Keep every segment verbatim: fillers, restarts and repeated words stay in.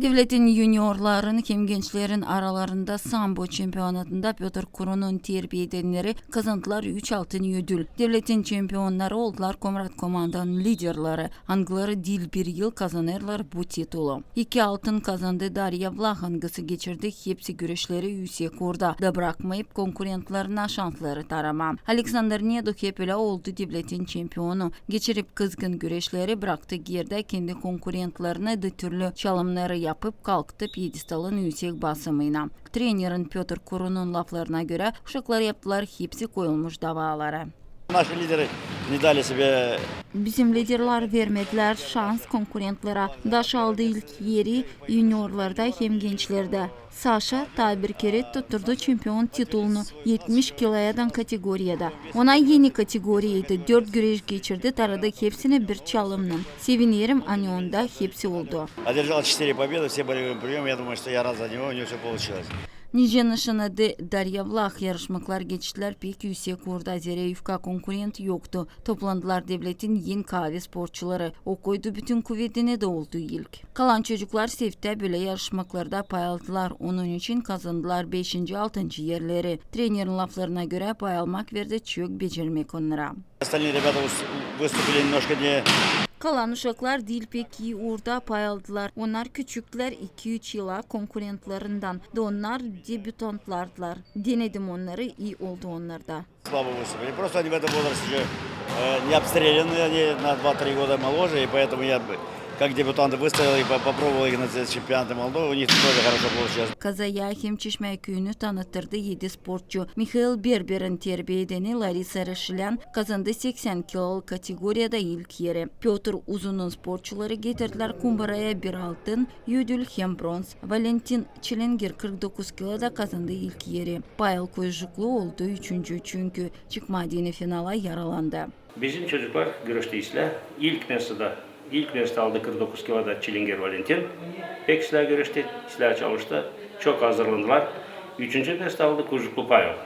Devletin yuniorların hem gençlerin aralarında sambo çempionatında Pötr Kurunun terbiedenileri kazandılar üç altın ödül. Devletin çempionnarı oldular Komrat komandanın liderleri, angıları diil bir yıl kazanêrlar bu titulu. İki altın kazandı Darya Vlah, angısı geçirdi hepsi güreşleri üüsek uurda da brakmayıp konkurentlerinä şansları tarama. Aleksandr Nedo hep ölä oldu devletin çempionu. Geçirip kızgın güreşleri, braktı geride kendi konkurentlerinä da türlü çalımnarı yapıp kalktı piedestalın üüsek basımına. Trenerin Pötr Kurunun laflarına görä, uşaklar yaptılar hepsi koyulmuş davaları. Наши лидеры не дали себе. Bizim liderlär vermedilär şans konkurentlerä. Daş aldı ilk eri yuniorlarda hem gençlerdä. Saşa taa bir kerä tutturdu çempion titulunu etmiş kiloyadan kategoriyada. Ona eni kategoriyaydı, dört güreş geçirdi, taradı hepsinä bir çalımnan. Sevinerim, ani onda hepsi oldu. Одержал четыре победы, все болевые приёмы. Я думаю, что я рад за него, у него всё получилось. Nicä nışanadı Darya Vlah, yarışmaklar geçtülär pek üüsek uurda, zerä yufka konkurent yoktu. Toplandılar devletin en kaavi sportçuları. O koydu bütün kuvedini da oldu ilk. Kalan çocuklar sevdilär bölä yarışmaklarda pay aldılar. Onun için kazandılar beşinci, altıncı erleri. Trenerin laflarına görä, pay almak verdi çok becermäk onnara. Остальные ребята выс-, выступили немножко не. Kalan uşaklar diil pek ii uurda pay aldılar. Onnar küçüklär, iki-üç yıla konkurentlerinden, da onnar debütantlardılar. Denedim onnarı, ii oldu onnarda. Слабо выступили. Просто они в этом возрасте уже, э, не обстрелянные, они на два-три года моложе, и поэтому я бы, как дебютанты выставил и по-, попробовал их на чемпионаты Молдовы, у них тоже хорошо получилось. Kazaya hem Çeşmä küüyünü tanıttırdı edi sportçu. Mihail Berberin terbiedeni Larisa Reşilän kazandı seksän kiloluk kategoriyada ilk eri. Pötr Uzunun sportçuları getirdilär kumbaraya bir altın ödül hem bronz. Valentin Çilinger kırk dokuz kiloda kazandı ilk eri. Pavel Kuyucuklu oldu üçüncü, çünkü çıkmaa deyni finala yaralandı. Bizim çocuklar güreşti islää. İlk mestoda, ilk mesto aldı kırk dokuz kiloda Çilinger Valentin. Pek islää güreşti, islää çalıştı. Çok hazırlandılar. Üçüncü mesto aldı Kuyucuklu Pavel.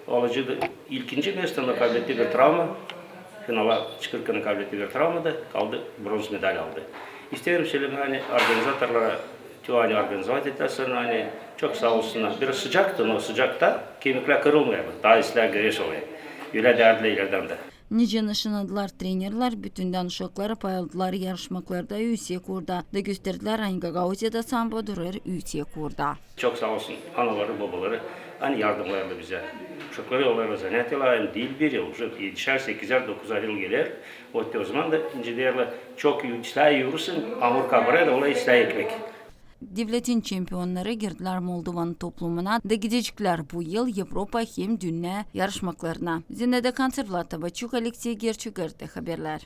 Alıcıydı ilkinci mesto, но kaybeddi bir travma. Finala çıkêrkan kaybeddi bir travma da kaldı, bronz medal aldı. İsteerim sölemää, ani organizatorlara, ani organizovat ettilär, ani çok saa olsunnar. Biraz sıcaktı, но sıcakta kemiklär kırılmêêr, taa islää güreş olêr. Ölä deerdi ileridän dä. Nicä nışanadılar trenerlär, bütündän uşakları pay aldılar yarışmaklarda üüsek uurda da gösterdilär, ani Gagauziyada sambo durêr üüsek uurda. Çok saa olsun anaları, bobaları, ani yardımnêrlar bizä. Uşakları olêr zanaatlara, ani diil bir yıl, уже edişär, sekizär, dokuzar yıl geler. O, o zaman da, nicä deerlär, çok islää yuursun, amur kabarêr, da olêr islää ekmek. Devletin çempionnarı girdilär Moldovanın toplumuna da gidecklär bu yıl Evropa hem dünnä yarışmaklarına. Zinaida Kanservlatova, Çuk, Aleksey Gerçuk, R T Haberlär.